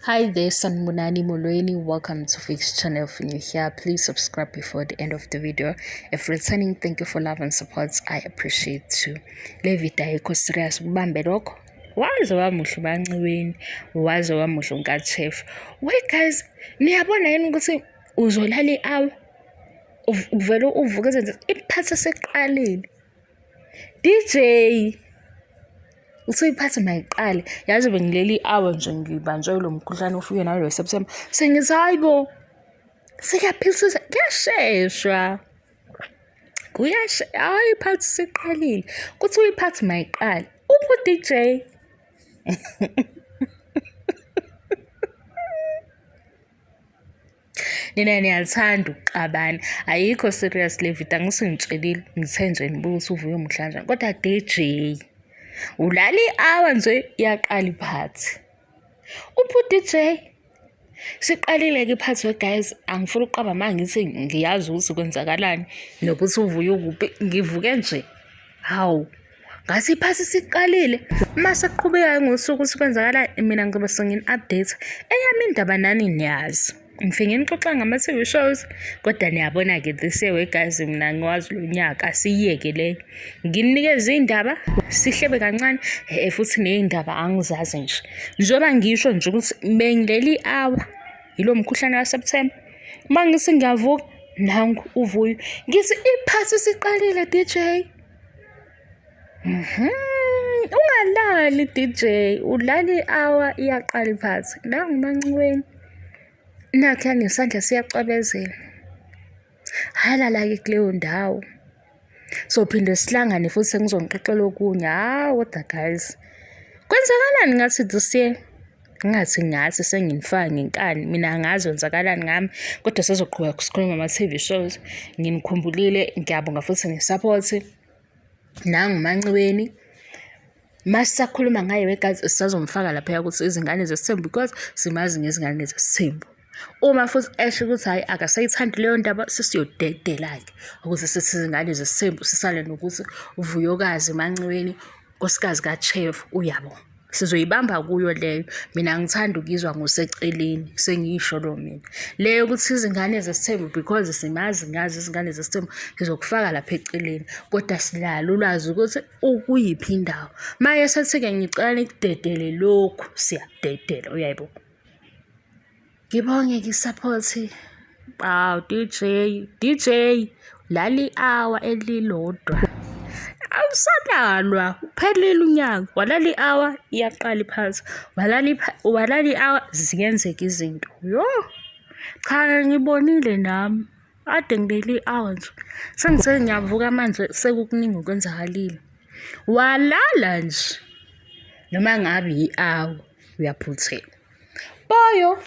Hi there, Sanbonani Molweni. Welcome to Fix Channel. If you're new here, please subscribe before the end of the video. If returning, thank you for love and support. I appreciate you. Le video ayikho serious, kubambe lokho. Waze wamuhle uBanciweni, waze wamuhle uNkathef. Wait guys, niyabona yini ukuthi uzolala i-hour uvele uvuke ezenze iphathe seqalile. DJ usuyiphathe mayiqale yazi bengileli i-hour nje ngibanjwe lo mkhuhlane ofike nawo lo September sengithi hayi bo sekuyaphilisa kuyasheshwa kuyashe hayi iphathi siqalile kuthiwa iphathi mayiqale uphi u-DJ Nina niyathanda ukuxabana. Ayikho serious le video angisingitshelile. Ngithe nje nibuke ukuthi uvuke muhle kanjani. Kodwa DJ ulala i-hour nje iyaqala iphathi. Uphi u-DJ? Siqalile-ke iphathi we guys, angifuni ukuqamba amanga ngithi ngiyazi ukuthi kwenzakalani nokuthi uvuye ukuphi. Ngivuke nje. Hawu. Ngathi iphasi siqalile uma sekuqhubekayo ngosuku ukuthi kwenzakalani mina ngizobe sengini-update eyami indaba nani niyazi ngifike nginixoxa ngama-TV shows kodwa niyabona-ke this year wegazi mina ngiwazi lo nyaka siyiyeke leyo ngininikeze iy'ndaba sihlebe kancane um futhi ney'ndaba angizazi nje njengoba ngisho nje ukuthi bengileli i-hour yilo mkhuhlane kaSeptember uma ngithi ngiyavuka nangu uvuyo ngithi iphasi siqalile DJ Mhm. Ungalali DJ, ulala i-hour iyaqala iphathi. Nangu uManciweni. Nakhu nesandla siyacwebezela. Halala-ke kuleyo ndawo. Sophinde sihlangane futhi sengizonixoxela okunye. Hawu kodwa guys. Kwenzakalani ngathi this year? Ngathi ngathi senginifaka ngenkani mina angazi kwenzakalani ngami kodwa sizoqhubeka sikhuluma ama-TV shows. Nginikhumbulile, ngiyabonga futhi nge-support. Nangu uManciweni masisakhuluma ngaye wegazi sisazomfaka laphaya ukuthi izingane zesithembu because simazi ngezingane zesithembu. Uma futhi esho ukuthi hhayi akasayithandi leyo ndaba sesiyodedela-ke ukuze sithi izingane zesithembu sisale nokuthi uVuyokazi Manciweni nkosikazi kaChef uyabo. Sizoyibamba kuyo leyo. Mina ngithanda ukuyizwa ngoseceleni, sengisho lo mina. Leyo ukuthi izingane zesithembu because simazi ngazi izingane zesithembu sizokufaka lapha eceleni. Kodwa sinalo ulwazi ukuthi ukuyiphi indawo. Maye sethi-ke ngicela nikudedele lokhu, siyakudedela uyayibo. Ngibonge ngi-support. Aw DJ, DJ lali i-hour elilodwa. Awusalalwa, uphelile unyaka. Walala i-hour iyaqala iphathi. Walala walala i-hour ziyenzeka izinto. Yo! Cha ngibonile nami. Ade ngilele i-hour nje. Sengithe ngiyavuka manje sekukuningi okwenzakalile. Walala nje. Noma ngabe i-hour uyaphuthelwa. Boyo.